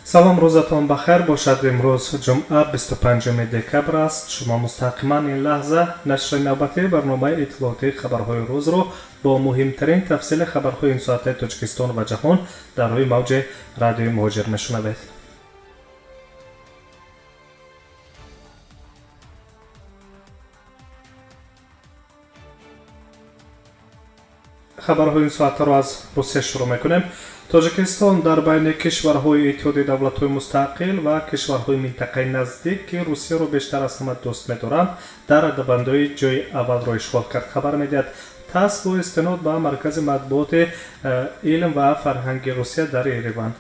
Салом, рӯзатон ба хайр бошад. Имрӯз ҷумъа, 25 декабр аст. Шумо мустақиман ин лаҳза нашри навбатии барномаи иттилоотии хабарҳои рӯзро бо муҳимтарин тафсили хабарҳои ин соатаи Тоҷикистон ва ҷаҳон дар рӯи мавҷи Радиои Муҳоҷир мешунавед. Хабарҳои ин соатаро аз Русия шурӯъ мекунем. Тоҷикистон дар байни кишварҳои Иттиҳоди давлатҳои мустақил ва кишварҳои минтақаи наздик, ки Русияро бештар аз ҳама дӯст медоранд, дар радабандои ҷои аввалро ишғол кард, хабар медиҳад ТАСС бо истинод ба Маркази матбуоти илм ва фарҳанги Русия дар Ереван.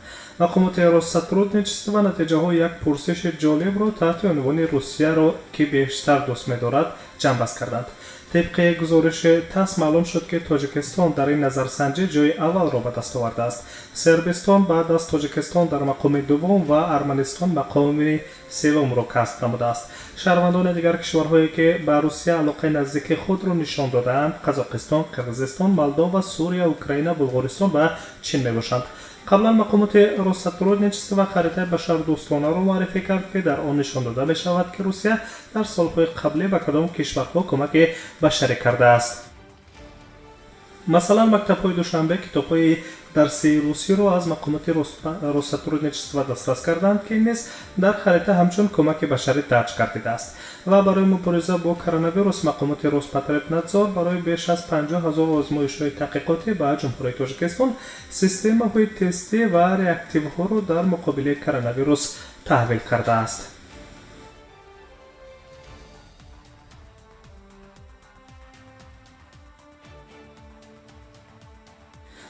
Мақомоти Россотрудничество натиҷаҳои як пурсиши ҷолибро таҳти унвони «Русияро кӣ бештар дӯст медорад» ҷамъбаст карданд. Тибқи гузориши ТАСС маълум шуд, ки Тоҷикистон дар ин назарсанҷӣ ҷои аввалро ба даст овардааст. Сербистон баъд аз Тоҷикистон дар мақоми дуввум ва Арманистон мақоми севумро касб намудааст. Шаҳрвандони дигар кишварҳое, ки ба Русия алоқаи наздики худро нишон додаанд, Қазоқистон, Қирғизистон, Молдова, Сурия, Украина, Булғористон ва Чин мебошанд. Қаблан мақомоти Россотрудничество харитаи башардӯстонаро муаррифӣ кард, ки дар он нишон дода мешавад, ки Русия дар солҳои қаблӣ ба кадом кишварҳо кӯмаки башарӣ кардааст. Масалан, мактабҳои Душанбе китобҳои дарсии русиро аз мақомоти Россотрудничество дастрас карданд, ки низ дар харита ҳамчун кӯмаки башарӣ дарҷ гардидааст. Ва барои мубориза бо коронавирус мақомоти Роспотребнадзор барои беш аз 50 000 озмоишҳои таҳқиқотӣ ба Ҷумҳурии Тоҷикистон системаҳои тестӣ ва реактивҳоро дар муқобили коронавирус таҳвил кардааст.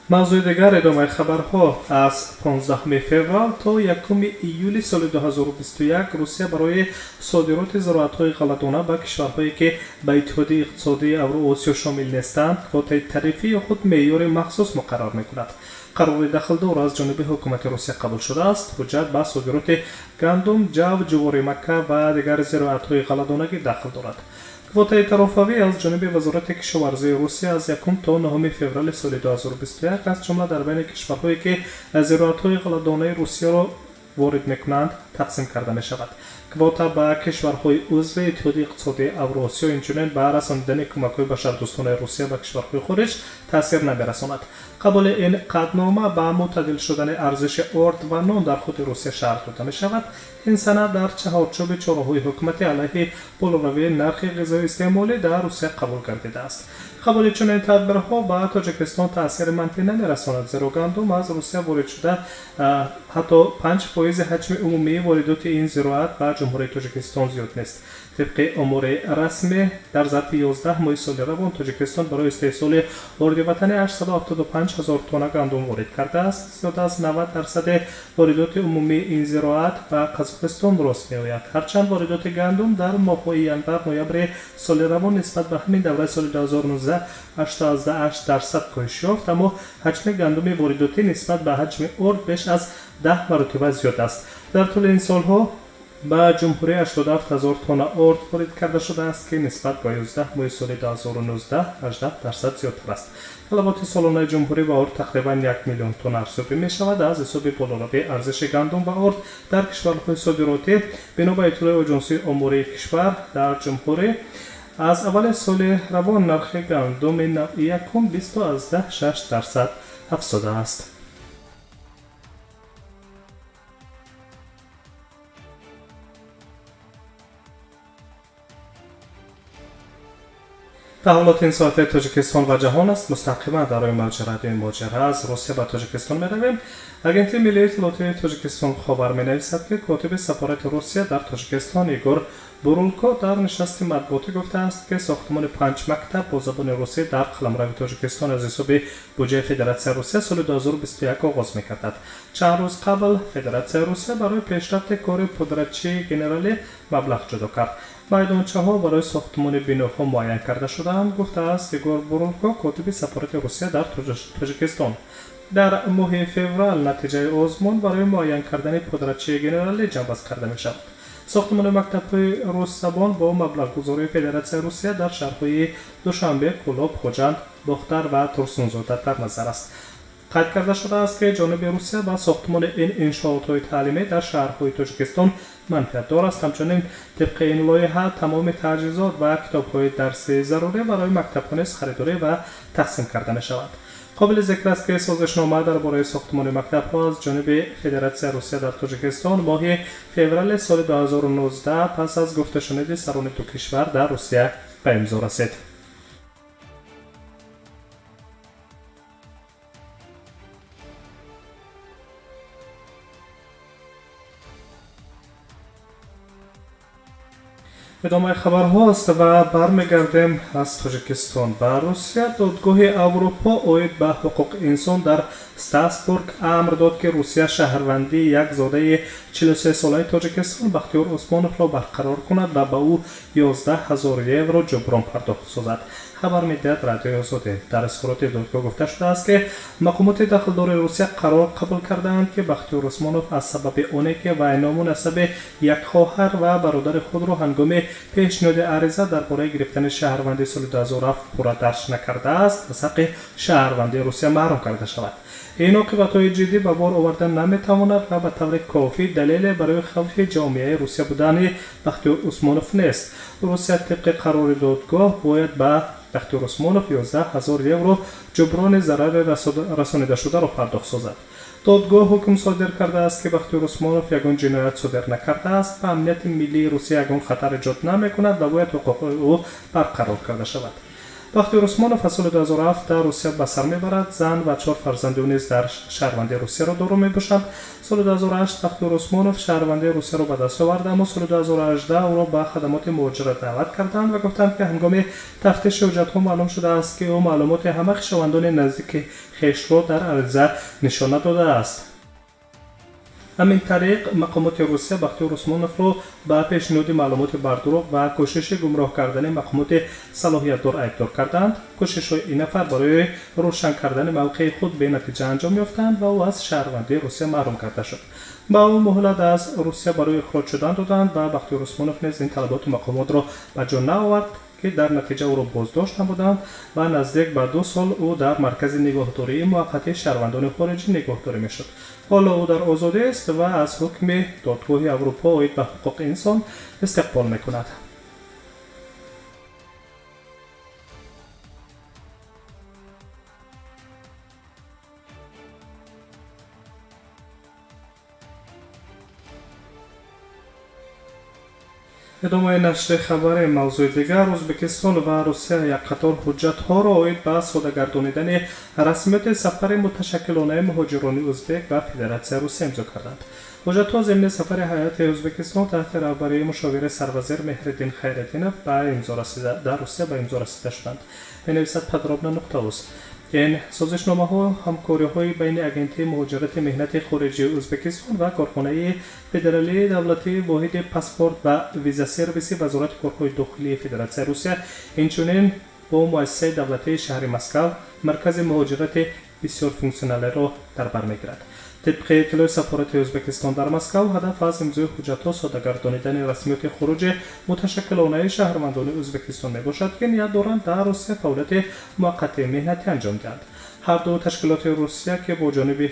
Мавзӯи дигар, идомаи хабарҳо. Аз 15 феврал то 1 июли соли 2021 Русия барои содироти зироатҳои ғалладона ба кишварҳое, ки ба Иттиҳоди иқтисодии Авроосиё шомил нестанд, квотаи тарифӣ ё худ меъёри махсус муқаррар мекунад. Қарори дахлдор аз ҷониби ҳукумати Русия қабул шудааст. Ҳуҷҷат ба содироти гандум, ҷав, ҷуворимакка ва дигар зироатҳои ғалладонагӣ дахл дорад. Квотаи тарофавӣ аз ҷониби Вазорати кишоварзии Русия аз 1 то 9 феврали соли 2021, аз ҷумла дар байни кишварҳое, ки зироатҳои ғалладонаи Русияро ворид мекунанд, тақсим карда мешавад. Квота ба кишварҳои узви Иттиҳоди иқтисодии Авроосиё, инчунин ба расонидани кӯмакҳои башардӯстонаи Русия ба кишварҳои хориҷ таъсир намерасонад. Қабули ин қатънома ба мӯътадил шудани арзиши орд ва нон дар худи Русия шарт дода мешавад. Ин санад дар чаҳорчӯби чораҳои ҳукумати алайҳи болоравии нархи ғизои истеъмолӣ дар Русия қабул гардидааст. Қабули чунин тадбирҳо ба Тоҷикистон таъсири манфӣ намерасонад, зеро гандум аз Русия ворид шуда ҳатто 5 фоизи ҳаҷми умумии воридоти ин зироат ба Ҷумҳурии Тоҷикистон зиёд нест. Тибқи омори расмӣ, дар зарфи 11 моҳи соли равон Тоҷикистон барои истеҳсоли орди ватанӣ 875 ҳазор тонна гандум ворид кардааст. Зиёда аз 90 дарсади воридоти умумии ин зироат ба Қазоқистон рост меояд. Ҳарчанд воридоти гандум дар моҳҳои январ ноябри соли равон нисбат ба ҳамин давраи соли 2019 8,8% коҳиш ёфт, аммо ҳаҷми гандуми воридотӣ нисбат ба ҳаҷми орд беш аз 10 маротиба зиёд аст. Дар тӯли ин солҳо ба ҷумҳурӣ 87 ҳазор тонна орд ворид карда шудааст, ки нисбат ба 11 моҳи соли 2019 18% зиёдтар аст. Талаботи солонаи ҷумҳурӣ ба орд тақрибан 1 миллион тонна арзёбӣ мешавад. Аз ҳисоби болоравии арзиши гандум ва орд дар кишварҳои содиротӣ, бино ба иттилои Оҷонсии омории кишвар, дар ҷумҳурӣ аз аввали соли равон нархи гандуми навъи якум 20,6% афзудааст. Таҳаввулоти ин соатаи Тоҷикистон ва ҷаҳон аст мустақиман дар рӯи мавҷи Радиои Муҳоҷир. Аз Русия ба Тоҷикистон меравем. Агентии миллии иттилоотии Тоҷикистон хабар менависад, ки котиби сафорати Русия дар Тоҷикистон Игор Бурулко дар нишасти матбуотӣ гуфтааст, ки сохтмони панҷ мактаб бо забони русӣ дар қаламрави Тоҷикистон аз ҳисоби буҷаи Федератсияи Русия соли 2021 оғоз мекардад. Чанд рӯз қабл Федератсияи Русия барои пешрафти кори пудрачии генералӣ маблағ ҷудо кард. Майдончаҳо барои сохтмони биноҳо муайян карда шудаанд, гуфтааст Игор Бурулко, котиби сафорати Русия дар Тоҷикистон. Дар моҳи феврал натиҷаи озмун барои муайян кардани пудрачии генералӣ ҷамъбаст карда мешавад. Сохтмони мактабҳои руссабон бо маблағгузории Федератсияи Русия дар шаҳрҳои Душанбе, Кӯлоб, Хуҷанд, Бохтар ва Турсунзода дар назар аст. Қайд карда шудааст, ки ҷониби Русия ба сохтмони ин иншоотҳои таълимӣ дар шаҳрҳои Тоҷикистон манфиатдор аст. Ҳамчунин, тибқи ин лоиҳа, тамоми таҷҳизот ва китобҳои дарсии зарурӣ барои мактабҳо низ харидорӣ ва тақсим карда мешавад. Қобили зикр аст, ки созишнома дар бораи сохтмони мактабҳо аз ҷониби Федератсияи Русия дар Тоҷикистон моҳи феврали соли 2019 пас аз гуфтушуниди сарони ду кишвар дар Русия ба имзо расид. Идомаи хабарҳоаст ва бармегардем аз Тоҷикистон ба Русия. Додгоҳи Аврупо оид ба ҳуқуқи инсон дар Страсбург амр дод, ки Русия шаҳрвандии як зодаи 43-солаи Тоҷикистон Бахтиёр Усмоновро барқарор кунад ва ба ӯ 11 ҳазор евро ҷуброн пардохт созад, хабар медиҳад Радиои Озодӣ. Дар изҳороти додгоҳ гуфта шудааст, ки мақомоти дахлдори Русия қарор қабул кардаанд, ки Бахтиёр Усмонов аз сабаби оне ки вай ному насаби як хоҳар ва бародари худро ҳангоми пешниҳоди ариза дар бораи гирифтани шаҳрвандии соли 2007 пурра дарҷ накардааст, аз ҳаққи шаҳрвандии Русия маҳрум карда шавад. Ин оқибатҳои ҷиддӣ ба бор оварда наметавонад ва ба таври кофӣ далеле барои хавфи ҷомеаи Русия будани Бахтиёр Усмонов нест. Русия тибқи қарори додгоҳ бояд ба Бахтиёр Усмонов 11 ҳазор евро ҷуброни зарари расонидашударо пардохт созад. Додгоҳ ҳукм содир кардааст, ки Бахтиёр Усмонов ягон ҷиноят содир накардааст, ба амнияти миллии Русия ягон хатар эҷод намекунад ва бояд ҳуқуқи ӯ барқарор карда шавад. Бахтиёр Усмонов аз соли 2007 дар Русия ба сар мебарад. Зан ва чор фарзанди ӯ низ дар шаҳрвандии Русияро доро мебошанд. Соли 2008 Бахтиёр Усмонов шаҳрвандии Русияро ба даст овард, аммо соли 2018 ӯро ба хадамоти муҳоҷират даъват карданд ва гуфтанд, ки ҳангоми тафтиши ҳуҷҷатҳо маълум шудааст, ки ӯ маълумоти ҳама хешовандони наздики хешро дар ариза нишон надодааст. Ҳамин тариқ, мақомоти Русия Бахтиёр Усмоновро ба пешниҳоди маълумоти бардурӯғ ва кӯшиши гумроҳ кардани мақомоти салоҳиятдор айбдор карданд. Кӯшишҳои ин нафар барои рӯшан кардани мавқеи худ бенатиҷа анҷом ёфтанд ва ӯ аз шаҳрвандии Русия маҳрум карда шуд. Ба ӯ муҳлат аз Русия барои ихроҷ шудан доданд ва Бахтиёр Усмонов низ ин талаботи мақомотро ба ҷо наовард, ки дар натиҷа ӯро боздошт намуданд ва наздик ба 2 сол ӯ дар маркази нигоҳдории муваққатии шаҳрвандони хориҷӣ нигоҳдорӣ мешуд. Ҳоло ӯ дар озодист ва аз ҳукми Додгоҳи Аврупо оид ба ҳуқуқи инсон истиқбол мекунад. Идомаи нашри хабари мавзӯи дигар. Ӯзбекистон ва Русия як қатор ҳуҷҷатҳоро оид ба содагардонидани расмиёти сафари муташаккилонаи муҳоҷирони ӯзбек ба Федератсияи Русия имзо карданд. Ҳуҷҷатҳо зимни сафари ҳайати Ӯзбекистон таҳти раҳбарии мушовири сарвазир Меҳриддин Хайриддинов ба имзо расида дар Русия ба имзо расида шуданд, менависад подробно.уз. Ин созишномаҳо ҳамкориҳои байни Агентии муҳоҷирати меҳнати хориҷии Ӯзбекистон ва корхонаи федералии давлатии воҳиди паспорт ва визасервиси Вазорати корҳои дохилии Федератсияи Русия, инчунин бо муассисаи давлатии шаҳри Москав Маркази муҳоҷирати бисёрфунксионалиро дар бар мегирад. Тибқи иттилои сафорати Ӯзбекистон дар Москав, ҳадаф аз имзои ҳуҷҷатҳо содагардонидани расмиёти хуруҷи муташаккилонаи шаҳрвандони Ӯзбекистон мебошад, ки ният доранд дар Русия фаъолияти муваққатии меҳнатӣ анҷом диҳанд. Ҳар ду ташкилоти Русия, ки бо ҷониби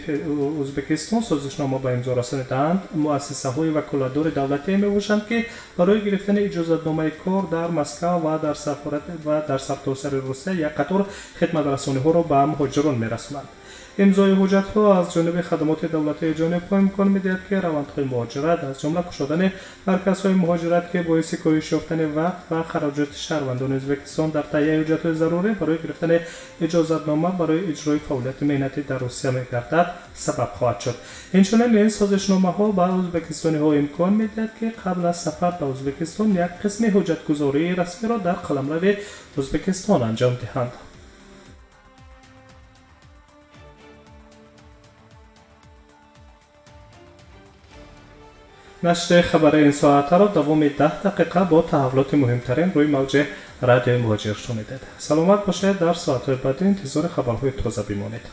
Ӯзбекистон созишнома ба имзо расонидаанд, муассисаҳои ваколатдори давлатие мебошанд, ки барои гирифтани иҷозатномаи кор дар Москав ва дар сафорат ва дар сартосари Русия як қатор хидматрасониҳоро ба муҳоҷирон мерасонанд. Имзои ҳуҷҷатҳо аз ҷониби хадамоти давлатии ҷонибҳо имкон медиҳад, ки равандҳои муҳоҷират, аз ҷумла кушодани марказҳои муҳоҷират, ки боиси коҳиш ёфтани вақт ва хароҷоти шаҳрвандони Ӯзбекистон дар таҳияи ҳуҷҷатҳои зарурӣ барои гирифтани иҷозатнома барои иҷрои фаъолияти меҳнатӣ дар Русия мегардад, сабаб хоҳад шуд. Инчунин, ин созишномаҳо ба ӯзбекистониҳо имкон медиҳад, ки қабл аз сафар ба Ӯзбекистон як қисми ҳуҷҷатгузории расмиро дар қаламрави Ӯзбекистон анҷом диҳанд. Нашри хабари ин соатаро давоми 10 дақиқа бо таҳаввулоти муҳимтарин рӯи мавҷи Радиои Муҳоҷир шунидед. Саломат бошед, дар соатҳои баъдӣ интизори хабарҳои тоза бимонед.